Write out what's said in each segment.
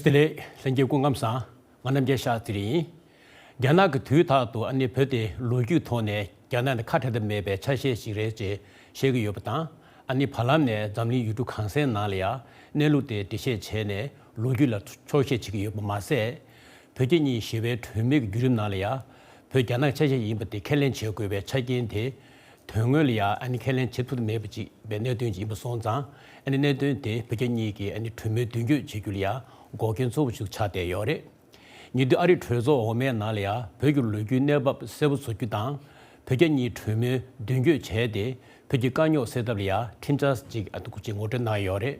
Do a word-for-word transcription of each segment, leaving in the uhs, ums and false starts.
བདེ་ལེགས། ལྷན་རྒྱས་སྐུ་ཁམས་བཟང་། ང་རྣམ་རྒྱལ་ཤཱ་ཙི་རི་ཡིན། རྒྱ་ནག་གི་དུས་རྟག་ཏུ་ཨ་ནི་བོད་དེ་ལོ་རྒྱུས་ཐོག་ནས་རྒྱ་ནག་ནས་ཁ་བྲལ་ཐབས་མེད་པའི་ཆ་ཤས་ཤིག་རེད་ཅེས་བཤད་ཀྱི་ཡོད་པ་དང་། ཨ་ནི་བར་ལམ་ནས་འཛམ་གླིང་ཡུལ་གྲུ་གང་སའི་ནང་ལ་ཡང་གནས་ལུགས་དེ་འགྲེལ་བཤད་བྱས་ནས་ལོ་རྒྱུས་ལ་འཁྱོག་བཤད་བྱེད་ཀྱི་ཡོད་པ་མ་ཟད། བོད་རྒྱ་གཉིས་ཞི་བའི་གྲོས་མོལ་གྱི་བརྒྱུད་རིམ་ནང་ལ་ཡང་བོད་རྒྱ་ནག་ཆ་ཤས་ཡིན་པ་དེ་ཁས་ལེན་བྱེད་དགོས་པའི་ཆ་རྐྱེན་དེ། དོན་དངོས་ལ་ཡང་ཨ་ནི་ཁས་ལེན་བྱེད་ཐུབ་མེད་པ་ཅིག་པའི་གནད་དོན་ཅིག་ཡིན་པ་སོང་ཙང་། ཨ་ནི་གནད་དོན་དེ་བོད་རྒྱ་གཉིས་ཀྱིས་ཨ་ནི་གྲོས་མོལ་མདུན་སྐྱོད་བྱེད་རྒྱུ་ལ་ཡང་འགོག་རྐྱེན་གཙོ་བོ་ཞིག་ཆགས་བསྡད་ཡོད་རེད། ཉེ་དུས་ཨ་རིའི་གྲོས་ཚོགས་འོག་མའི་ནང་ལ་ཡང་བོད་ཀྱི་ལོ་རྒྱུས་གནས་བབ་གསལ་པོ་བཟོ་རྒྱུ་དང་། བོད་རྒྱ་གཉིས་གྲོས་མོལ་མདུན་སྐྱོད་བྱས་ཏེ་བོད་ཀྱི་དཀའ་རྙོག་སེལ་ཐབས་ལ་ཡང་ཁྲིམས་འཆར་ཅིག་ཨ་ཏུ་ཀུ་ཅིག་ངོ་སྤྲོད་གནང་ཡོད་རེད།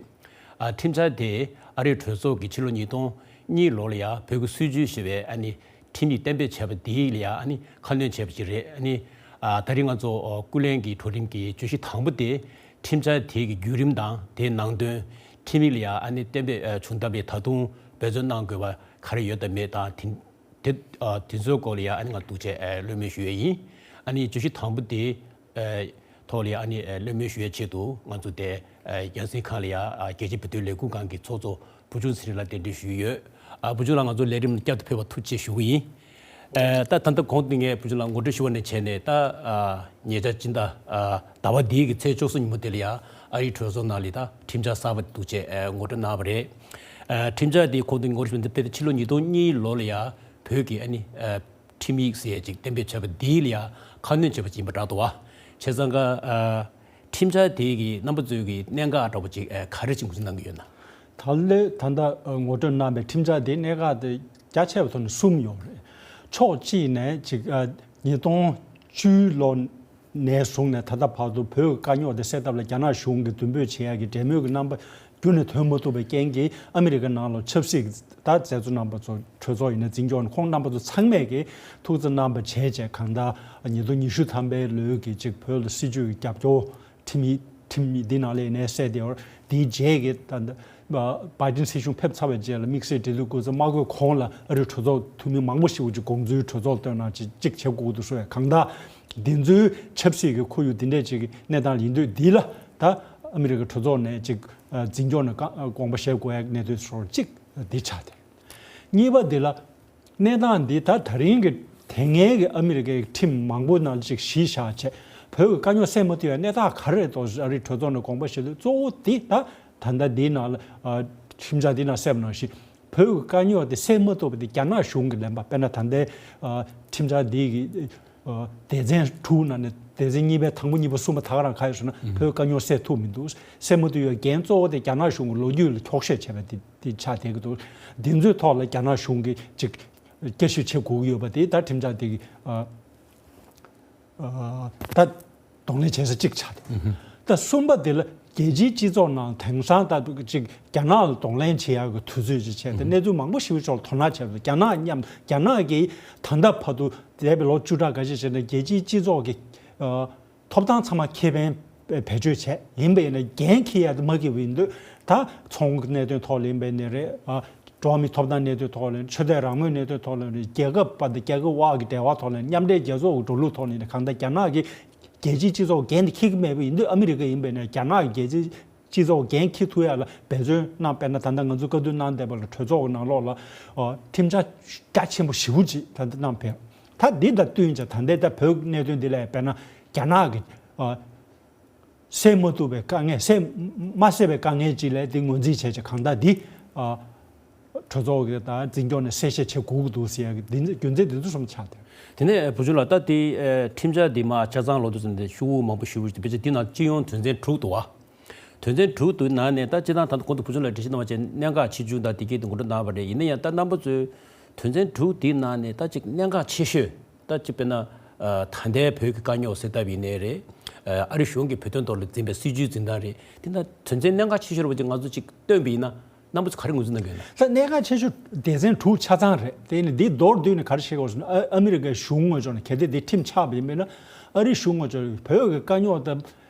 ཨ་ཁྲིམས་འཆར་དེ་ཨ་རིའི་གྲོས་ཚོགས་ཀྱིས་ཕྱི་ལོ་ཉིས་སྟོང་གཉིས་ལོ་ལ་ཡང་བོད་ཀྱི་སྲིད་བྱུས་ཞེས་པའི་ཨ་ནི་ཁྲིམས་ཡིག་གཏན་འབེབས་བྱས་པ་དེ་ལ་ཡང་ཨ་ནི་ཁ་སྣོན་བྱས་པ་ཅིག་རེད། ཨ་ནི་ཨ་ད་རིང་ང་ཚོ་ཨ་ཀུན་གླེང་གི་བགྲོ་གླེང་གི་བརྗོད་གཞི་དང་པོ་དེ་ཁྲིམས་འཆར་དེ་གི་བརྒྱུད་རིམ་དང་དེའི་ནང་དོན། ཁྲིམས་ཡིག་ལ་ཡང་ཨ་ནི་གཏན་འབེབས་ཨ་བྱུང་ཐབས་ལ་ད་དུང་འབད་བརྩོན་གནང་དགོས་པ་ག་རེ་ཡོད་དམ་མེད་དང་། དེ་དེ་ཨ་དེ་ཚོའི་སྐོར་ལ་ཡང་ཨ་ནི་ང་འདུག་བྱས་ཨ་གླེང་མོལ་ཞུ་ཡས་ཡིན། ཨ་ནི་བརྗོད་གཞི་དང་པོ་དེ་ཨ་ཐོག་ལ་ཡང་ཨ་ནི་ཨ་གླེང་མོལ་ཞུ་ཡས་ཆེད་དུ་ང་ཚོ་དེ་ཨ་རྒྱང་སྲིང་ཁང་ལ་ཡང་ཨ་རྒྱལ་སྤྱིའི་བོད་དོན་ལས་འགུལ་ཁང་གི་ཚོགས་གཙོ་བུ་ཆུང་ཚེ་རིང་ལགས་གདན་འདྲེན་ཞུས་ཡོད། ཨ་བུ་ཆུང་ལགས་ང་ཚོ་ལས་རིམ་བསྐྱར་དུ་ཕེབས་པར་ཐུགས་རྗེ་ཆེ་ཞུ་གི་ཡིན། ཨ་ད་ད་ལྟ་གོང་དུ་ངས་བུ་ཆུང་ལགས་ངོ་སྤྲོད་ཞུ་བ་ནས་བྱས་ནས་ད་ཨ་ཉེ་ཆར་སྤྱི་ཟླ་ཨ་ཟླ་བ་འདིའི་གི་ཚེས་བཅུ་གསུམ་ཉིན་མོ་དེ་ལ་ཡང་ཨ་རིའི་གྲོས་ཚོགས་ནང་ལ་ད་ཁྲིམས་འཆར་གསར་པ་འདུག་བྱས་ཨ་ངོ་སྤྲོད་གནང་བ་རེད། ཨ་ཁྲིམས་འཆར་དེ་གོང་དུ་ངོ་སྤྲོད་ཞུ་བ་ནས་དཔེར་ན་ཕྱི་ལོ་ཉིས་སྟོང་གཉིས་ལོ་ལ་ཡང་བོད་ཀྱི་ཨ་ནི་ཨ་ཁྲིམས་ཡིག་ཟེར་ཅིག་གཏན་འབེབས་བྱས་པ་འདི་ལ་ཡང་ཁ་སྣོན་བྱས་པ་ཅིག་ཡིན་པ་འདྲ་འདུག་བ། བྱས་ཙང་ཀ་ཨ་ཁྲིམས་འཆར་དེ་གི་རྣམ་པ་ཚོའི་གི་གནད་འགག་འདྲ་བོ་ཅིག་ཨ་ག་རེ་ཅིག་ངོས་འཛིན་གནང་གི་ཡོད་ན། ད་ལོའི་ད་ལྟ་ངོ་སྤྲོད་གནང་བའི་ཁྲིམས་འཆར་དེ་གནད་འགག་དེ་རྒྱ་ཆེ་བའི་ཐོག་ནས་གསུམ་ཡོད་རེད། ཕྱོགས་གཅིག་ནས་ཅིག་ཨ་ཉིས་སྟོང་བཅུ་ལོ་ནས་བཟུང་ནས་ད་ལྟ་བར་དུ་བོད་ཀྱི་དཀའ་རྙོག་དེ་སེལ་ཐབས་ལ་རྒྱ་ནག་གཞུང་གིས་མདུན་སྤོས་བྱེད་ཡག་གི་འབྲེལ་མོལ་གྱི་རྣམ་པ་རྒྱུན་ནས་ཐོན་མ་ཐུབ་པའི་རྐྱེན་གྱིས་ཨ་མི་རི་ཀའི་ནང་ལ་ཆབ་སྲིད་ད་མཛད་གཙོ་རྣམ་པ་ཚོ་གྲོས་ཚོགས་ཡིན་ན་འཛིན་སྐྱོང་ཁོང་རྣམ་པ་ཚོ་ཚང་མས་ཀྱིས་ཐུགས་བརྩེ་གནང་བ་བྱས་བྱས་གང་ལྟར་ཉིས་སྟོང་ཉི་ཤུ་ཐམ་པའི་ལོའི་གི་ཅིག་བོད་ལ་སྲིད་བྱུས་ཀྱི་རྒྱབ་སྐྱོར། ཁྲིམས་ཡིག་ཁྲིམས་ཡིག་འདི་ནང་ལ་ཡིན་ནའི་གསལ་བསྡད་ཡོད། དེའི་རྗེས་ཀྱི་ད་ལྟ་བའི་ཌེན་སྲིད་གཞུང་ཕེབས་ཚར་བའི་རྗེས་ལ་དམིགས་བསལ་འབྲེལ་མཐུད་སྐུ་ཚབ་མ་དགོས་གོང་ལ་ཨ་རིའི་གྲོས་ཚོགས་འཐུས་མི་མང་པོ་ཞིག་གིས་དགོངས་ཚུལ་གྲོས་ཚོགས་བཏོན་གནང་ཅིག་ཅིག་བྱེད་དགོས་འདུག་གསུངས་ཡ་གང་ལྟར་འདི་ཚོའི་ཆབ་སྲིད་ཀྱི་ཁོར་ཡུག་འདི་འདྲས་ཅིག་གི་གནས་སྟངས་ཡིན་དུས་འདི་ལ་ད་ཨ་མི་རི་ཀའི་གྲོས་ཚོགས་ནས་ཅིག་འཛིན་སྐྱོང་ནས་དགོངས་པ་བཞེས་དགོས་ཡ་གནད་དོན་སོགས་ཅིག་འདི་ཆགས་ཏེ། གཉིས་པ་འདི་ལ། གནས་སྟངས་འདི་ད་ད་རིང་གི་དེ་སྔའི་གི་ཨ་མི་རི་ཀའི་ཁྲིམས་མང་པོ་ནང་ཅིག་གཞི་བཞག་བྱས་བོད་ཀྱི་དཀའ་རྙོག་སེལ་མ་ཐུབ་ཡ་གནས་སྟངས་ག་རེ་རེད་དོ། ཨ་རིའི་གྲོས་ཚོགས་ནས་དགོངས་པ་བཞེས་དུས་གཙོ་བོ་འདི་ད་ད་ལྟ་འདིའི་ནང་ལ་ཨ་ཁྲིམས་འཆར་འདིའི་ནང་གསལ་བ་ནང་བཞིན་བོད་ཀྱི་དཀའ་རྙོག་དེ་སེལ་མ་ཐུབ་པ་དེ་རྒྱ་ནག་གཞུང་གི་ལན་པ་དཔེར་ན་ད་ལྟའི་ཨ་ཁྲིམས་འཆར་འདི་གི་ཨ་སྡེ་ཚན་དྲུག་ནང་ནས་སྡེ་ཚན་གཉིས་པའི་དང་པོ་གཉིས་པ་གསུམ་པ་ད་ག་རང་ག་རེ་ཟེར་ན་ཨུ་བོད་དཀའ་རྙོག་སེལ་ཐུབ་མི་འདུག་སེལ་མ་ཐུབ་ཡ་འགན་གཙོ་བོ་དེ་རྒྱ་ནག་གཞུང་གི་ལོ་རྒྱུས་ལ་འཁྱོག་བཤད་བྱས་པ་དེ་དེ་ཆགས་བསྡད་ཀྱི་འདུག་འདི་ཚོའི་ཐོག་ལ་རྒྱ་ནག་གཞུང་གིས་ཅིག་བསྐྱར་ཞིབ་བྱེད་དགོས་ཀྱི་ཡོད་པ་དེ་ད་ཁྲིམས་འཆར་དེ་གི་ཨ་ཨ་ད་གདོང་ལེན་བྱེད་ས་གཅིག་ཆགས་ཏེ། ད་གསུམ་པ་དེ་ལ་རྒྱལ་སྤྱིའི་སྤྱི་ཚོགས་ནང་དེང་སང་ད་ཅིག་རྒྱ་ནག་ལ་གདོང་ལེན་བྱེད་ཡག་གི་དུས་ཚོད་ཅིག་བྱས་ཏེ་གནས་ཚུལ་མང་པོ་ཞིག་ཕྱོགས་ལ་དོ་སྣང་བྱས་པ་རྒྱ་ནག་མཉམ་རྒྱ་ནག་གིས་ད་ལྟ་བར་དུ་འདས་པའི་ལོ་བཅུ་ཕྲག་འགའ་ཤས་ཤིག་ནང་རྒྱལ་སྤྱིའི་སྤྱི་ཚོགས་ཀྱི་ཨ། ཐོབ་ཐང་ཚང་མ་ཁེ་ཕན་བེད་སྤྱོད་བྱས་ཡིན་པ་ཡིན་ན་འགན་འཁྱེར་ཡ་དེ་མ་འཁྱེར་བ་ཡིན་དུས་ད་ཚོང་གི་གནད་དོན་ཐོག་ལ་ཡིན་པ་ཡིན་ནའི་རེད། ཨ་འགྲོ་བ་མིའི་ཐོབ་ཐང་གནད་དོན་ཐོག་ལ་ཡིན་ཆོས་དད་རང་མོས་གནད་དོན་ཐོག་ལ་ཡིན་རྒྱལ་ཁབ་བར་དང་རྒྱལ་ཁབ་དབར་གྱི་འབྲེལ་བ་ཐོག་ལ་ཡིན་མཉམ་འབྲེལ་རྒྱལ་ཚོགས་ཀྱི་འགྲོ་ལུགས་ཐོག་ལ་ཡིན་གང་ལྟར་རྒྱ་ནག་གིས་རྒྱལ་སྤྱིའི་སྤྱི་ཚོགས་འགན་དེ་འཁྱེར་གྱི་མེད་པ་ཡིན་དུས་ཨ་མི་རི་ཀ་ཡིན་པ་ཡིན་ན་རྒྱ་ནག་གིས་རྒྱལ་སྤྱིའི་སྤྱི་ཚོགས་འགན་འཁྱེར་ཐུབ་ཡ་ལ་འབད་བརྩོན་གནང་། དཔེར་ན་ད་ལྟ་ང་ཚོ་བཀའ་བསྡུར་གནང་བསྡད་པ་ལ་གྲོས་ཚོགས་ཀྱི་ནང་ལོགས་ལ་ཨ་ཁྲིམས་འཆར་རྒྱ་ཆེན་པོ་ཞེ་པོ་ཅིག་ད་ལྟ་གནང་ཕེབས། ད་འདི་དང་བསྟུན་བྱས་ད་ལྟའི་ད་བོད་གནད་དོན་འདི་ལ་དཔེར་ན་རྒྱ་ནག་གི་ཨ་སེལ་མ་ཐུབ་པའི་དཀའ་ངལ་སེལ་མ་སེལ་བའི་དཀའ་ངལ་ཅིག་ལ་འདི་ངོས་འཛིན་བྱས་བྱས་གང་ལྟར་འདི་ཨ་གྲོས་ཚོགས་ཀྱི་ད་འཛིན་སྐྱོང་ནས་གསལ་བཤད་བྱེད་དགོས་ཀྱི་འདུག་ཟེར་ཡ་གི་འདི་རྒྱུ་མཚན་འདི་ཚོ་གསུམ་ཆགས་ཏེ། དེ་ནས་བུ་ཆུང་ལགས་ད་དེ་ཁྲིམས་འཆར་འདི་མ་ཆ་ཚང་ལོ་དུ་ཟིན་ཏེ་ཤོག་བུ་མང་པོ་ཞུ་བ་ཞིག་དཔེ་ཆ་འདི་ནང་སྤྱི་ཡོངས་དོན་ཚན་དྲུག་འདུག་བ། དོན་ཚན་དྲུག་དེའི་ནང་ནས་ད་སྤྱིར་བཏང་ད་ལྟ་གོང་དུ་བུ་ཆུང་ལགས་འགྲེལ་བཤད་གནང་བ་བྱས་གནད་འགག་ཆེ་ཆུང་དང་དེ་གའི་དེ་ངོ་སྤྲོད་གནང་བ་རེད། ཡིན་ན་ཡང་ད་རྣམ་པ་ཚོས་དོན་ཚན་དྲུག་དེའི་ནང་ནས་ད་ཅིག་གནད་འགག་ཆེ་ཤོས་ད་ཅིག་དཔེར་ན་ད་ལྟའི་བོད་ཀྱི་དཀའ་རྙོག་སེལ་ཐབས་ཡིན་ནའི་རེད། ཨ་རི་གཞུང་གིས་བོད་དོན་ཐོག་ལ་འཛིན་པའི་སྲིད་བྱུས་འཛིན་སྟངས་རེད། དེ་ད་དོན་ཚན་གནད་འགག་ཆེ་ཤོས་རེད་བ་ཅིག་ང་ཚོ་ཅིག་བཏོན་པ་ཡིན་ན་རྣམ་པ་ཚོ་ག་རེ་ངོས་འཛིན་གནང་གི་ཡོད་ན། ད་གནད་འགག་ཆེ་ཤོས་སྡེ་ཚན་དྲུག་ཆ་ཚང་རེད། དེ་ནི་འདི་མདོར་བསྡུས་ནས་ག་རེ་བཤད་དགོས་ཟེར་ན་ཨ་ཨ་མི་རི་ཀའི་གཞུང་ངོས་ཕྱོགས་ནས་གལ་ཏེ་འདི་ཁྲིམས་ཆགས་པ་ཡིན་པས་ན་ཨ་རི་གཞུང་ངོས་ཕྱོགས་བོད་ཀྱི་དཀའ་རྙོག་དང་།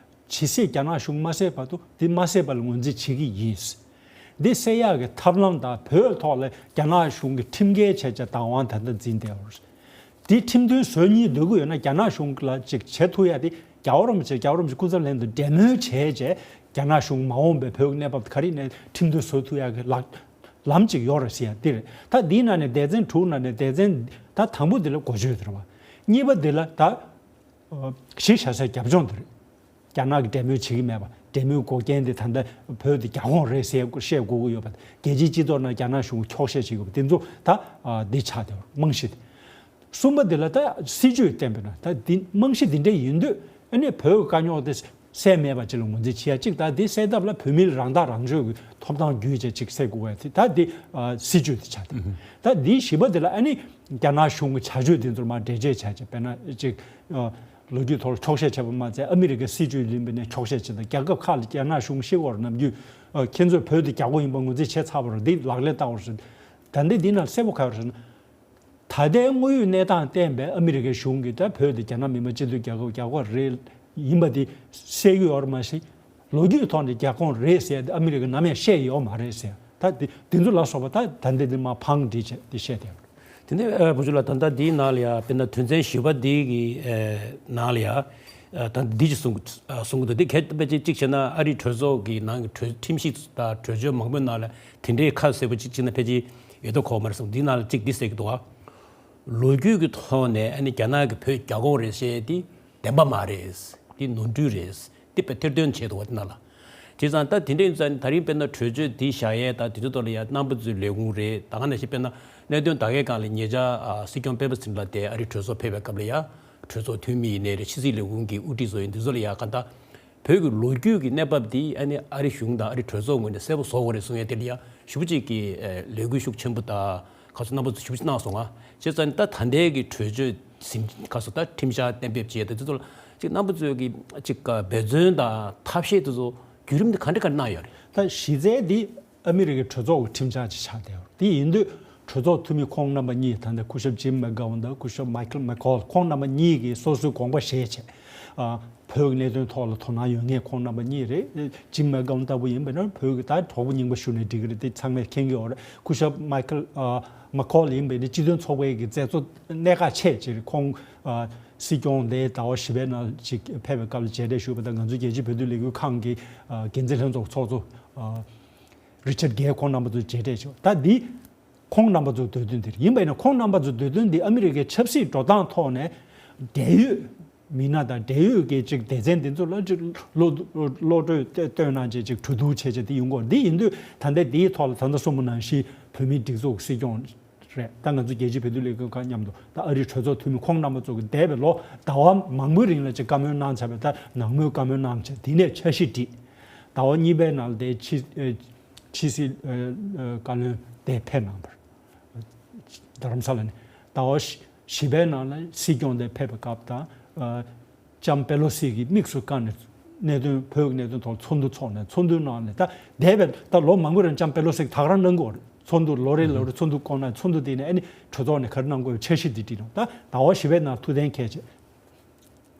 ཇི་སྲིད་རྒྱ་ནག་གཞུང་མ་བསད་བར་དུ་འདི་མ་བསད་པ་ལ་ངོས་འཛིན་བྱེད་ཀྱི་ཡིན། འདི་བསད་ཡག་གི་ཐབས་ལམ་དང་བོད་ཐོག་ལ་རྒྱ་ནག་གཞུང་གིས་ཁྲིམས་འགལ་བྱས་བྱས་བདག་དབང་ད་ལྟ་འཛིན་བསྡད་ཡོད། འདི་ཁྲིམས་མཐུན་བཟོ་སྙིང་འདོད་ཀྱི་ཡོད་ན་རྒྱ་ནག་གཞུང་ལ་ཅིག་བྱེད་ཐུབ་ཡག་དེ་རྒྱལ་བ་རིན་པོ་ཆེ་རྒྱལ་བ་རིན་པོ་ཆེ་སྐུ་ཚབ་ལྷན་དུ་འབྲེལ་མོལ་བྱས་བྱས་རྒྱ་ནག་གཞུང་མ་འོངས་པའི་བོད་ཀྱི་གནས་བབ་ག་རེ་ཡིན་ནའི་ཁྲིམས་མཐུན་བཟོ་ཐུབ་ཡག་གི་ལག་ལམ་གཅིག་ཡོད་རེད་ཟེར་ཡ་འདི་རེད། ད་འདིའི་ནང་ནས་སྡེ་ཚན་དྲུག་ནང་ནས་སྡེ་ཚན་ད་དང་པོ་འདི་ལ་འགོ་བརྗོད་དེ་རེད་བ། གཉིས་པ་འདི་ལ་ད་གཞི་བཞག་སའི་རྒྱབ་ལྗོངས་འདི་རེད། རྒྱ་ནག་གི་འབྲེལ་མོལ་བྱེད་ཀྱི་མེད་པ། འབྲེལ་མོལ་འགོག་རྐྱེན་དེ་ད་ལྟ་བོད་དེ་རྒྱ་ཁོངས་རེད་ཟེར་བཤད་དགོས་ཀྱི་ཡོད་པ། རྒྱལ་སྤྱིའི་སྤྱི་ཚོགས་ནང་རྒྱ་ནག་གཞུང་འཁྱོག་བཤད་བྱེད་དགོས་པ་དེ་ཚོ་ད་འདི་ཆགས་བསྡད་ཡོད་རེད། རྨང་གཞི་དེ། གསུམ་པ་འདི་ལ་ད་སྲིད་ཇུས་བསྟན་པ་ན་ད་འདི་རྨང་གཞི་འདི་འདྲ་ཡིན་དུས་ཨ་ནི་བོད་ཀྱི་དཀའ་རྙོག་དེ་སེལ་མེད་པ་ཅིག་ལ་ངོས་འཛིན་བྱེད་ཡ་གཅིག་ད་འདི་སེལ་ཐབས་ལ་བོད་མིའི་རང་ཐག་རང་གཅོད་ཀྱི་ཐོབ་ཐང་རྒྱུད་ཅེས་ཅིག་སེལ་དགོས་པ་དེ་ད་འདི་སྲིད་ཇུས་དེ་ཆགས་ཏེ། ད་འདིའི་བཞི་པ་འདི་ལ་ཨ་ནི་རྒྱ་ནག་གཞུང་གི་བྱ་སྤྱོད་དེ་ཚོར་མར་འགྲེལ་བརྗོད་བྱ་ཆེད་དཔེར་ན་ཅིག་ལོ་རྒྱུས་ཐོག་ལ་འཁྱོག་བཤད་བྱས་པ་མ་ཚད་ཨ་མི་རི་ཀའི་སྲིད་ཇུས་ཡིན་པ་ནས་འཁྱོག་བཤད་བྱེད་དང་རྒྱལ་ཁབ་ཁག་ལ་རྒྱ་ནག་གཞུང་ཤེས་དགོས་རེད། ནམ་རྒྱུན་ཁྱེད་ཚོས་བོད་དེ་རྒྱག་དགོས་ཡིན་པ་ངོས་འཛིན་བྱས་ཚར་བ་རེད། འདི་ལག་ལེན་བསྟར་བ་རེད། ད་ལྟའི་འདི་ནང་གསལ་པོ་ག་རེ་རེད་ན། ད་ལྟའི་དངོས་ཡོད་གནས་སྟངས་བསྟན་པའི་ཨ་མི་རི་ཀའི་གཞུང་གིས་ད་བོད་དེ་རྒྱ་ནག་མི་དམངས་སྤྱི་མཐུན་རྒྱལ་ཁབ་རྒྱག་དགོས་རེད་ཡིན་པ་དེ་གསལ་གྱི་ཡོད་རེད་མ་གཞི། ལོ་རྒྱུས་ཐོག་ནས་རྒྱ་ཁོངས་རེད་ཟེར་ཏེ་ཨ་མི་རི་ཀས་ནམ་ཡང་བཤད་ཡོད་མ་རེད་ཟེར། ད་དེ་དེ་ཚོ་ལ་སོགས་པ་ད་ད་ལྟ་འདི་མ་ཕང་བསྒྲིགས་བྱས་དེ་བཤད་དེ། དེ་ནས་ཨ་བུ་ཆུ་ལགས་ད་ལྟ་འདིའི་ནང་ལ་ཡ་དཔེར་ན་དོན་ཚན་བཞི་པ་འདི་གི་ཨ་ནང་ལ་ཡ་ཨ་ད་འདི་ཅིག་གསུང་གསུང་གི་འདུག་འདི་གལ་ཏེ་ཕལ་ཆེར་གཅིག་བྱས་ན་ཨ་རིའི་གྲོས་ཚོགས་ཀྱི་ནང་གི་གྲོས་ཁྲིམས་ཞིབ་དང་གྲོས་ཆོད་མང་པོའི་ནང་ལ་དེ་འདྲའི་ཁ་གསལ་པོ་གཅིག་བྱས་ན་ཕལ་ཆེར་ཡོད་དོ་གོ་མ་རེད་གསུངས། འདིའི་ནང་ལ་གཅིག་འདི་གསལ་གི་འདུག་ཨ། ལོ་རྒྱུས་ཀྱི་ཐོག་ནས་ཨ་ནི་རྒྱ་ནག་གིས་བོད་རྒྱ་ཁོངས་རེད་ཟེར་དེ་བདེན་པ་མ་རེད། དེ་ནོར་འཁྲུལ་རེད། དེ་དཔེ་ཐེར་འདོན་བྱས་འདུག་བ་དེ་ནང་ལ། བྱས་ཙང་ད་དེ་འདྲ་ཡིན་ཙང་ད་རིང་དཔེར་ན་གྲོས་ཆོད་འདི་བཞག་ཡས་ད་དེ་ཚོ་ཐོག་ལ་ཡ་རྣམ་པ་ཚོའི་ལས་ཁུངས་རེད། ད་ག་ནང་བཞིན་དཔེར་ན་གནད་དོན་ད་གའི་སྒང་ལ་ཉེ་ཆར་ཨ་སྲིད་སྐྱོང་སྤེན་པ་ཚེ་རིང་ལགས་དེ་ཨ་རིའི་གྲོས་ཚོགས་ཕེབས་པའི་སྐབས་ལ་ཡ་གྲོས་ཚོགས་འཐུས་མི་ཡིན་ནའི་རེད། ཕྱི་སྲིད་ལས་ཁུངས་ཀྱི་དབུ་ཁྲིད་ཚོ་ཡིན། དེ་ཚོ་ལ་ཡ་ག་ད་བོད་ཀྱི་ལོ་རྒྱུས་ཀྱི་གནས་བབ་འདི་ཨ་ནི་ཨ་རི་གཞུང་དང་ཨ་རི་གྲོས་ཚོགས་ངོས་ནས་གསལ་པོ་བཟོ་དགོས་རེད་གསུང་ཡས་དེ་ལ་ཡ་ཞེ་པོ་ཅིག་གི་ལས་འགུལ་ཤུགས་ཆེན་པོ་དང་ཁ་སོ་རྣམ་པ་ཚོ་ཞེ་པོ་ཅིག་གནང་སོང་ང་། བྱས་ཙང་ད་ད་ལྟའི་གི་གྲོས་ཆོད་ཟིན་ཁ་སོ་ད་ཁྲིམས་འཆར་གཏན་འབེབས་བྱས་ད་དེ་ཚོ་ལ་ཅིག་རྣམ་པ་ཚོས་གི་ཅིག་འབད་བརྩོན་དང་ཐབས་ཤེས་དེ་ཚོ་བརྒྱུད་རིམ་དེ་ག་འདྲ་ག་འདྲ་གནང་ཡོད་རེད། ད་གཞི་རྩའི་འདི་ཨ་མི་རི་ཀའི་གྲོས་ཚོགས་ཀྱི་ཁྲིམས་འཆར་ཅིག་ཆགས་བསྡད་ཡོད་རེད། དེ་ཡིན་དུས་གྲོས་ཚོགས་འཐུས་མི་ཁོང་རྣམ་པ་གཉིས་ད་ལྟ་སྐུ་ཞབས་ཇིམ་མེག་གྷོ་ཝན་དང་སྐུ་ཞབས་མའི་ཁལ་མེག་ཁོལ་ཁོང་རྣམ་པ་གཉིས་ཀྱིས་སོ་སོའི་དགོངས་པ་བཞེས་བྱས། ཨ། བོད་ཀྱི་གནད་དོན་ཐོག་ལ་དོ་སྣང་ཡོད་མཁན་ཁོང་རྣམ་པ་གཉིས་རེད། ཇིམ་མེག་གྷོ་ཝན་ལྟ་བུ་ཡིན་པ་ན་བོད་ཀྱི་ད་གྲོགས་པོ་རྙིང་པ་ཞུ་ནས་འགྲིག་གི་རེད། དེ་ཚང་མས་མཁྱེན་གྱི་ཡོད་རེད། སྐུ་ཞབས་མའི་ཁལ་ཨ་མེག་ཁོལ་ཡིན་པ་ན་སྤྱི་མཐུན་ཚོགས་པའི་གི་མཛད་གཙོ་གནད་འགག་ཆེ་ཅིག་རེད། ཁོང་ཨ་སྲིད་སྐྱོང་དེ་ཟླ་བ་བཞི་པའི་ནང་ཅིག་ཕེབས་པའི་སྐབས་ལ་མཇལ་འཕྲད་ཞུས་པ་དང་ང་ཚོའི་རྒྱལ་སྤྱིའི་བོད་དོན་ལས་འགུལ་ཁང་གི་ཨ་འགན་འཛིན་ལྷན་ཚོགས་ཚོགས་གཙོ་ཨ་རི་ཆར་གྷེ་ཁོང་རྣམ་པ་ཚོ་མཇལ་འཕྲད་བྱུང་། ད་འདི་ཁོང་རྣམ་པ་ཚོའི་འདོད་དོན་དེ་རེད། ཡིན་པ་ཡིན་ན་ཁོང་རྣམ་པ་ཚོའི་འདོད་དོན་འདི་ཨ་མི་རི་ཀའི་ཆབ་སྲིད་འགྲོ་སྟངས་ཐོག་ནས་འབྲེལ་ཡོད་མི་སྣ་དང་འབྲེལ་ཡོད་ཀྱི་ཅིག་སྡེ་ཚན་འདི་ཚོ་ལ་ཅིག་བློ་བློ་གྲོས་བཏོན་གནང་བྱས་ཅིག་གྲོས་བསྡུར་བྱས་བྱས་དེ་ཡོང་གི་ཡོད་རེད། འདི་ཡིན་དུས་ད་ལྟ་འདིའི་ཐོག་ལ་ད་ལྟ་གསུངས་པ་ནང་བཞིན་བོད་མིའི་སྒྲིག་འཛུགས་སྲིད་སྐྱོང་རེད། ད་ང་ཚོ་རྒྱལ་སྤྱིའི་བོད་དོན་ལས་འགུལ་ཁང་མཉམ་དུ་ད་ཨ་རིའི་གྲོས་ཚོགས་འཐུས་མི་ཁོང་རྣམ་པ་ཚོ་གི་འདས་པའི་ལོ་ཟླ་བ་མང་པོའི་རིང་ལ་ཅིག་བཀའ་མོལ་གནང་ཚར་བའི་ད་ནང་མོལ་བཀའ་མོལ་གནང་བྱས་དེ་ནས་འཆར་གཞི་བསྒྲིགས། ཟླ་བ་གཉིས་པའི་ནང་ལ་དེ་ཕྱི་ཕྱི་སྲིད་བཀའ་བློན་དེ་ཕེབས་གནང་བར། རྡ་རམ་ས་ལ་ནས་ཟླ་བ་བཞི་པའི་ནང་ལ་སྲིད་སྐྱོང་དེ་ཕེབས་པའི་སྐབས་དང་། ལྕམ་པེ་ལོ་སི་གིས་དམིགས་སུ་བཀར་ནས་གནད་དོན་བོད་ཀྱི་གནད་དོན་ཐོག་ཚོགས་འདུ་འཚོགས་ནས་ཚོགས་འདུའི་ནང་ནས་ད་འདས་པའི་ད་ལོ་མང་པོ་རིང་ལྕམ་པེ་ལོ་སི་གིས་ད་ག་རང་གནང་གི་ཡོད་རེད། ཚོགས་འདུ་ལོ་རེ་ལོ་རེ་ཚོགས་འདུ་བསྐོང་ན་ཚོགས་འདུ་དེ་ནས་ཨ་ནི་གྲོས་ཚོགས་ནས་ག་རེ་གནང་དགོས་འཆར་གཞི་འདི་བྲིས་གནང་། ད་ཟླ་བ་བཞི་པའི་ནང་ཐུགས་གཏན་འཁེལ་བྱས།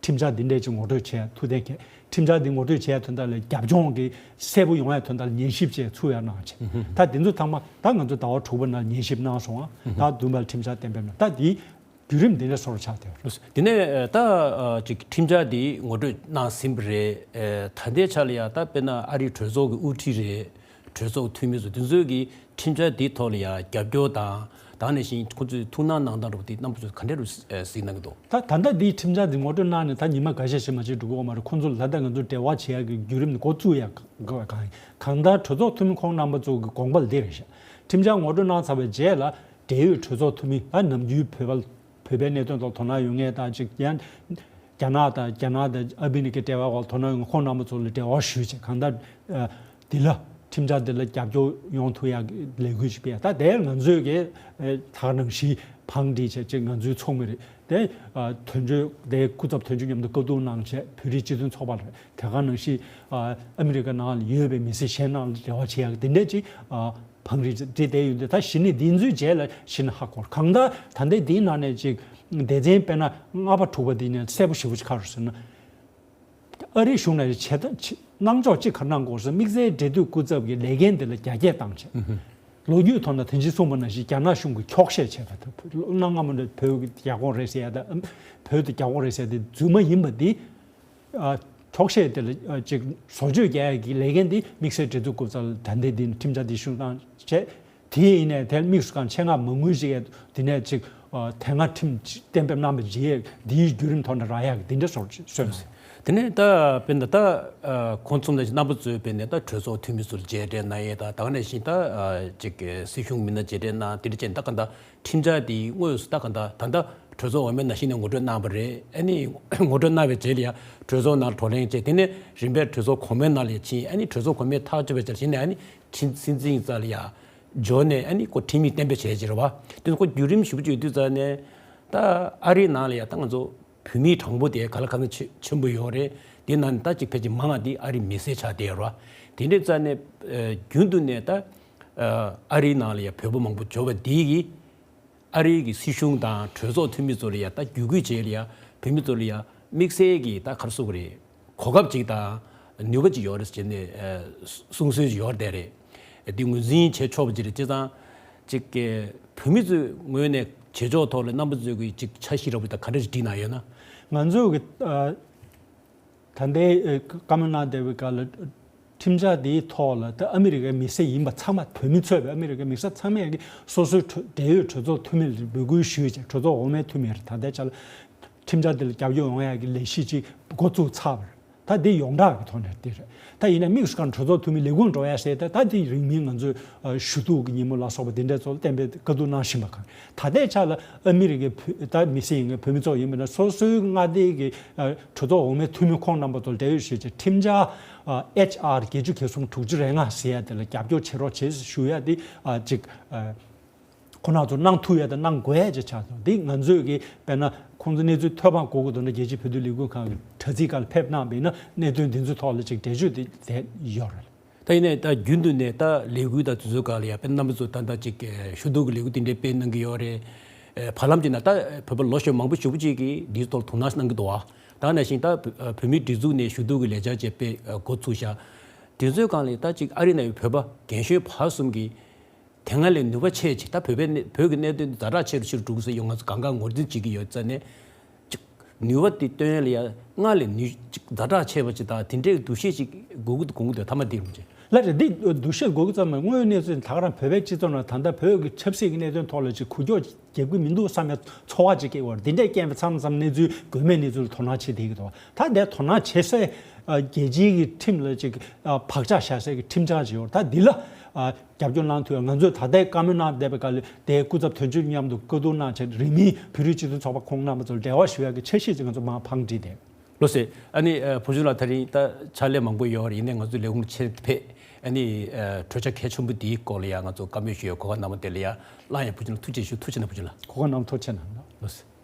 ཁྲིམས་འཆར་འདི་འདྲས་ཅིག་ངོ་སྤྲོད་བྱས་ཐུགས་གཏན་འཁེལ། ཁྲིམས་འཆར་འདི་ངོ་སྤྲོད་བྱས་དོན་དག་ལ་རྒྱབ་ལྗོངས་ཀྱི་གསལ་པོ་ཡོང་ཡ་དོན་དག་ལ་ཉན་ཞིབ་བྱས་ཚུར་ཡར་གནང་བྱས། ད་འདི་ཚོ་ཚང་མ་ད་ང་ཚོ་ཟླ་བ་དྲུག་པ་ནང་ཉན་ཞིབ་གནང་སོང་ང་། ད་བདུན་པར་ཁྲིམས་འཆར་གཏན་འབེབས་གནང་། ད་འདི་བརྒྱུད་རིམ་འདི་འདྲ་སོར་ཆགས་ཏེ། དེ་ནས་ད་ཅིག་ཁྲིམས་འཆར་འདི་ངོ་སྤྲོད་གནང་ཟིན་པ་རེད། ད་ལྟའི་ཆ་ལ་ཡ་ད་དཔེར་ན་ཨ་རིའི་གྲོས་ཚོགས་ཀྱི་དབུ་ཁྲིད་རེད། གྲོས་ཚོགས་འཐུས་མི་ཚོ་དེ་ཚོས་ཀྱི་ཁྲིམས་འཆར་འདིའི་ཐོག་ལ་ཡང་རྒྱབ་སྐྱོར་དང་། ད་ག་ནང་བཞིན་ཁོ་ཚོས་ཐུགས་སྣང་གནང་སྟངས་འདྲ་པོ་དེ་རྣམ་པ་ཚོས་ག་འདྲ་རུ་གཟིགས་གནང་གི་འདུག་ད་ད་ལྟ་འདིའི་ཁྲིམས་འཆར་འདི་ངོ་སྤྲོད་གནང་ནས་ད་ཉི་མ་འགའ་ཤས་ཤིག་མ་གཏོགས་འགྲོ་གི་ཡོད་མ་རེད། ཁོང་ཚོ་ལ་ད་ང་ཚོ་འབྲེལ་བ་བྱེད་ཡག་གི་བརྒྱུད་རིམ་འདི་འགོ་བཙུགས་ཡག་གང་ཡིན། གང་ལྟར་གྲོས་ཚོགས་འཐུས་མི་ཁོང་རྣམ་པ་ཚོ་གི་དགོངས་པ་འདི་རེད་ཤག་ཁྲིམས་འཆར་ངོ་སྤྲོད་གནང་ཚར་བའི་རྗེས་ལ་འབྲེལ་ཡོད་གྲོས་ཚོགས་འཐུས་མི་ད་ནམ་རྒྱུན་བོད་པ་བོད་པའི་གནད་དོན་ཐོག་དོ་སྣང་ཡོད་མཁན་དང་གཅིག་ཡང་རྒྱ་ནག་དང་རྒྱ་ནག་དང་ཨ་མི་རི་ཀའི་འབྲེལ་བའི་འོག་དོ་སྣང་ཡོད་མཁན་ཁོང་རྣམ་པ་ཚོ་ལ་འབྲེལ་བ་ཞུས་བྱས། གང་ལྟར་ཨ་འདི་ལ་ཁྲིམས་འཆར་འདི་ལ་རྒྱབ་སྐྱོར་ཡོང་ཐུབ་ཡག་གི་ལས་འགུལ་ཞིག་སྤེལ་ཡ། ད་དེར་ང་ཚོས་ཀྱི་ཨ་ད་ག་ནང་བཞིན་བང་སྒྲིག་བྱས་ཅིག་ང་ཚོའི་ཚོགས་མི་རེད་དེ། ཨ་དོན་གཅོད་དེ་སྐུ་ཚབ་དོན་གཅོད་མཉམ་དུ་བཀའ་བསྡུར་གནང་བྱས་བོད་རིགས་སྤྱི་མཐུན་ཚོགས་པ་རེད། དེ་ག་ནང་བཞིན་ཨ་ཨ་མི་རི་ཀ་ནང་ལ་ཡོད་པའི་མི་སེར་གཞན་རྣམས་ལ་འབྲེལ་བ་བྱེད་ཡག་གི་དེ་འདྲས་ཅིག་ཨ་བང་སྒྲིག་བྱས་བསྡད་ཡོད་འདུག་ད་གཞི་ནས་འདི་ཚོའི་རྗེས་ལ་གཞི་ནས་ཧ་གོ། གང་ལྟར་ད་ལྟའི་འདིའི་ནང་ནས་ཅིག་སྡེ་ཚན་དཔེར་ན་ལྔ་པ་དྲུག་པ་འདི་ནས་གསལ་པོ་ཞེ་པོ་ཅིག་ག་རེ་ཟེར་ན། ཨ་རིའི་གཞུང་ནས་བྱེད་སྟངས་ཅིག་གནང་ཕྱོགས་གཅིག་ག་རེ་གནང་དགོས་ཟེར། དམིགས་བསལ་འབྲེལ་མཐུད་སྐུ་ཚབ་ཀྱི་ལས་འགན་དེ་ལ་རྒྱ་སྐྱེད་བཏང་བྱས། ལོ་རྒྱུས་ཐོག་ན་དེ་བཞིན་གསུངས་པ་ནང་བཞིན་རྒྱ་ནག་གཞུང་གིས་འཁྱོག་བཤད་བྱས་པ་དང་། གནའ་སྔ་མོ་ནས་བོད་ཀྱི་རྒྱ་ཁོངས་རེད་ཟེར་ཡ་དང་། བོད་དེ་རྒྱ་ཁོངས་རེད་ཟེར་ཡ་དེ་རྫུན་མ་ཡིན་པ་འདི། ཨ་འཁྱོག་བཤད་དེ་ལ་ཨ་ཅིག་བཟོ་བཅོས་རྒྱག་ཡ་གི་ལས་འགན་འདི་དམིགས་བསལ་འབྲེལ་མཐུད་སྐུ་ཚབ་ལ་ད་ལྟའི་འདི་ནས་ཁྲིམས་འཆར་འདི་ཞུ་སྟངས་བྱས། དེ་ཡིན་ནའི་དེ་དམིགས་སུ་བཀར་ཆེད་མངགས་མ་དངུལ་ཞིག་དེ་ནས་ཅིག་ཨ་དེ་སྔ་ཁྲིམས་གཏན་འབེབས་གནང་བའི་རྗེས་འདིའི་བརྒྱུད་རིམ་ཐོག་ནས་རག་ཡག་གི་འདི་འདྲ་བཟོ་བཟོས་ནས། དེ་ནས་ད་དཔེར་ན་ད་ཨ་ཁོང་ཚོ་ནས་རྣམ་པ་ཚོས་དཔེར་ན་ད་གྲོས་ཚོགས་འཐུས་མི་ཚོར་མཇལ་འཕྲད་གནང་ཡས་ད་ད་ག་ནང་བཞིན་ད་ཨ་ཅིག་སྲིད་གཞུང་མི་སྣ་མཇལ་འཕྲད་གནང་དེ་འདྲ་བྱས་ནས་ད་ག་ད་ཁྲིམས་འཆར་དེའི་དངོས་སུ་ད་ག་ད་ད་ད་གྲོས་ཚོགས་འོག་མའི་ནང་བཞིན་ནས་ངོ་སྤྲོད་གནང་བ་རེད། ཨ་ནི་ངོ་སྤྲོད་གནང་བའི་རྗེས་ལ་ཡ་གྲོས་ཚོགས་ནང་བགྲོ་གླེང་བྱས། དེ་ནས་རིམ་པས་གྲོས་ཚོགས་གོང་མའི་ནང་ལ་ཕྱིན། ཨ་ནི་གྲོས་ཚོགས་གོང་མས་ཐག་གཅོད་པའི་རྗེས་ལ་ཕྱིན་ནས་ཨ་ནི་ཁྲིམས་སྲིད་འཛིན་རྩ་ལ་ཡ་འབྱོར་ནས་ཨ་ནི་ཁོ་ཁྲིམས་ཡིག་གཏན་འབེབས་བྱས་ཀྱི་རེད་བ། དེ་ཁོ་བརྒྱུད་རིམ་ཞིབ་པོ་ཅིག་ཡོད་དུས་ཙང་ནས་ད་ཨ་རིའི་ནང་ལ་ཡ་ད་ང་ཚོ་བོད་མིའི་གྲངས་འབོར་དེ་ག་ལ་ག་ཚོད་ཆེ་ཆེན་པོ་ཡོད་རེད། དེ་ནང་ནས་ད་ཅིག་ཕལ་ཆེར་མང་བ་དེ་ཨ་རིའི་མི་སེར་ཆགས་བསྡད་ཡོད་རེད་བ། དེ་འདྲའི་རྩ་ནས་ཨ་རྒྱུན་དུ་ནས་ད་ཨ་ཨ་རིའི་ནང་ལ་ཡ་བོད་པ་མང་པོ་འབྱོར་བ་དེ་གིས་ཨ་རིའི་གི་སྲིད་གཞུང་དང་གྲོས་ཚོགས་འཐུས་མི་ཚོ་ལ་ཡ་ད་བརྒྱུད་སྐུལ་བྱས་ལ་ཡ་བོད་མི་ཚོ་ལ་ཡ་དམིགས་བསལ་གྱི་ད་ག་རེ་ཟེར་དགོས་རེད། གོ་སྐབས་ཅིག་དང་ནུས་པ་ཅིག་ཡོད་རེད་ཟེར་ནས་ཨ་གསུང་སྲོལ་ཅིག་ཡོད་རེད་དེ་རེད། འདི་ངོས་འཛིན་བྱས་ཆོག་པ་ཅིག་རེད། བྱས་ཙང་ཅིག་གི་བོད་མི་ཚོའི་ངོས་ནས་བྱེད་ཕྱོགས་ཐོག་ལ་རྣམ་པ་ཚོས་ཀྱི་ཅིག་འཆར་གཞི་འདྲ་པོ་དང་ག་འདྲ་ཞིག་བསྒྲིགས་གནང་ཡོད་ན། ང་ཚོས་ཀྱི་ཨ་ད་ལྟའི་ཨ་བཀའ་མོལ་གནང་བསྡད་པའི་སྐབས་ལ་ཁྲིམས་འཆར་འདིའི་ཐོག་ལ་ད་ཨ་མི་རི་ཀའི་མི་སེར་ཡིན་པ་ཚང་མ། བོད་མི་ཚུད་པའི་ཨ་མི་རི་ཀའི་མི་སེར་ཚང་མས་ཀྱི་སོ་སོའི་གྲོས་འབྲེལ་ཡོད་གྲོས་ཚོགས་འཐུས་མི་ལ་འབོད་སྐུལ་ཞུས་བྱས། གྲོས་ཚོགས་འོག་མའི་འཐུས་མི་རེད། ད་ལྟའི་ཆ་ལ་ཁྲིམས་འཆར་འདི་ལ་རྒྱབ་སྐྱོར་ཡོང་ཡག་གི་ལས་གཞི་ཅིག་འགོ་བཙུགས་ཚར་བ་རེད། ད་འདི་ཡོངས་གྲགས་ཀྱི་ཐོག་ནས་འདི་རེད། ད་ཡིན་ན་དམིགས་སུ་བཀར་གྲོས་ཚོགས་འཐུས་མི་ལས་ཁུངས་འགྲོ་ཡ་ཟེར་ད་ད་འདི་རིང་མིན་ང་ཚོས་ཨ་ཞུ་གཏུག་གི་ཉིན་མོ་ལ་སོགས་པ་འདི་འདྲའི་ཚོགས་གཏན་འབེབས་བཀའ་བསྡུར་གནང་བཞིན་པ་གང་། ད་ལྟའི་ཆ་ལ་ཨ་མི་རི་ཀའི་བོད་ད་མི་སེར་ཡིན་མཁན་བོད་མི་ཚོ་ཡིན་པ་ན་སོ་སོའི་མངའ་སྡེ་གི་ཨ་གྲོས་ཚོགས་འོག་མའི་འཐུས་མི་ཁོང་རྣམ་པ་ཚོར་འབྲེལ་ཡོད་ཞུས་བྱས་ཁྲིམས་འཆར་ཨ་ཨེཆ་ཨར་བརྒྱད་ཅུ་གྱ་གསུམ་དྲུག་ཅུ་རེ་ལྔ་ཟེར་ཡ་དེ་ལ་རྒྱབ་སྐྱོར་བྱེད་རོགས་བྱེད་ཞུ་ཡ་དེ་ཨ་ཅིག་ཨ། ཁོ་རང་ཚོ་གནང་ཐུབ་ཡ་དང་གནང་དགོས་ཡ་ཅིག་ཆགས་སོང་། འདི་ང་ཚོས་ཀྱི་དཔེར་ན་ཁོང་ཚོ་གནས་ཚུལ་ཐོས་པ་དགོས་ཀྱི་འདུག་ན་རྒྱལ་སྤྱིའི་བོད་དོན་ལས་འགུལ་ཁང་གི་དྲ་ཚིགས་སྒང་ལ་ཕེབས་གནང་བ་ཡིན་ན་གནད་དོན་འདི་ཚོའི་ཐོག་ལ་ཅིག་འགྲེལ་བརྗོད་དེ་བསྡད་ཡོད་རེད། ད་ཡིན་ནའི་ད་རྒྱུན་དུ་ནས་ད་ལས་འགུལ་དང་དུས་ཚོད་སྒང་ལ་ཡ་དཔེར་ན་རྣམ་པ་ཚོ་ད་ལྟ་ཅིག་ཞུ་གཏུག་གི་ལས་འགུལ་དེ་འདྲའི་སྤེལ་གནང་གི་ཡོད་རེད། བར་ལམ་གྱི་ནང་ད་བོད་པ་ལོ་གཞོན་མང་པོ་ཞེ་པོ་ཅིག་གིས་འདིའི་ཐོག་ལ་དོ་སྣང་གནང་གི་འདུག་བ། ད་ནང་བཞིན་ད་བོད་མིའི་སྒྲིག་འཛུགས་ནས་ཞུ་གཏུག་གི་ལས་འཆར་ཅིག་སྤེལ་འགོ་ཚུགས་ཤག་དུས་ཚོད་སྒང་ལ་ད་ཅིག་ཨ་རི་ནང་ཡོད་བོད་པ་རྒན་གཞོན་བར་གསུམ་གྱིས་དེ་སྔ་ལས་ནུས་པ་ཆེ་ཆེ་ད་བོད་པའི་གནས་བོད་ཀྱི་གནད་དོན་ཛ་དྲག་ཆེ་རུ་ཆེ་རུ་འགྲོ་གི་ཟེར་ཡོད། ང་ཚོ་གང་ག་ངོས་འཛིན་བྱེད་ཀྱི་ཡོད་ཙང་ནས། ཅིག་ནུས་པ་དེ་བཏོན་ཡ་ལ་ཡ་སྔར་ལས་ནུས་ཅིག་ཛ་དྲག་ཆེ་བ་ཅིག་དང་དེ་འདྲའི་འདུ་ཤེས་ཅིག་དགོས་ཀྱི་དགོས་ཀྱི་འདུག་ཐ་མ་འདི་རུ་ཅིག་ལ་རེད། འདི་འདུ་ཤེས་དགོས་ཀྱི་ཙམ་མ་དངོས་ཡོད་གནས་ཚུལ་ད་ག་རང་བོད་པའི་སྤྱི་ཚོགས་ནང་ད་ལྟ་བོད་ཀྱི་ཆབ་སྲིད་ཀྱི་གནད་དོན་ཐོག་ལ་ཅིག་འགུལ་སྐྱོད་རྒྱག་གི་མི་འདུག་བསམ་པའི་ཚོར་བ་ཅིག་སྐྱེ་བར་འདི་འདྲའི་རྐྱེན་པས་མཚམས་མཚམས་གནས་ཚུལ་དགོས་མེད་གནས་ཚུལ་ལ་དོ་སྣང་བྱེད་བསྡད་ཀྱི་འདུག་ད་འདིར་དོ་སྣང་བྱེད་སའི་རྒྱལ་སྤྱིའི་གི་ཁྲིམས་ལ་ཅིག་བག་ཆགས་བཞག་སའི་གི་ཁྲིམས་འཆར་ཅིག་ཡོད་རེད། ད་འདི་ལ། རྒྱབ་སྐྱོར་གནང་ཐུབ་ཡ། ང་ཚོས་ད་ལྟའི་བཀའ་མོལ་གནང་བསྡད་པའི་སྐབས་ལ་དེའི་སྐུ་ཚབ་དོན་གཅོད་མཉམ་དུ་བཀའ་བསྡུར་གནང་བྱས་རིང་མིན་བོད་རིགས་སྤྱི་མཐུན་ཚོགས་པ་ཁོང་རྣམ་པ་ཚོར་འབྲེལ་བ་ཞུ་ཡ་གི་འཆར་གཞི་ཅིག་ང་ཚོ་མར་བང་བསྒྲིགས་ཏེ། ལགས་སོ། ཨ་ནི་ཨ་བུ་ཆུང་ལགས་ད་རིང་ད་ཕྱག་ལས་མང་པོ་ཡོད་རེད། ཡིན་ནའི་ང་ཚོའི་ལས་ཁུངས་ལ་ཕྱིར་ཕེབས། ཨ་ནི་ཨ་གྲོས་འཆར་གལ་ཆེན་པོ་འདིའི་སྐོར་ལ་ཡང་ང་ཚོ་བཀའ་མོལ་ཞུ་ཡ་གོ་སྐབས་གནང་བ་དེ་ལ་ཡང་སླར་ཡང་བུ་ཆུང་ལ་ཐུགས་རྗེ་ཆེ་ཞུ། ཐུགས་རྗེ་གནང་བུ་ཆུང་ལགས། གོ་སྐབས་གནང་བ་ཐུགས་རྗེ་གནང་། ལགས་སོ།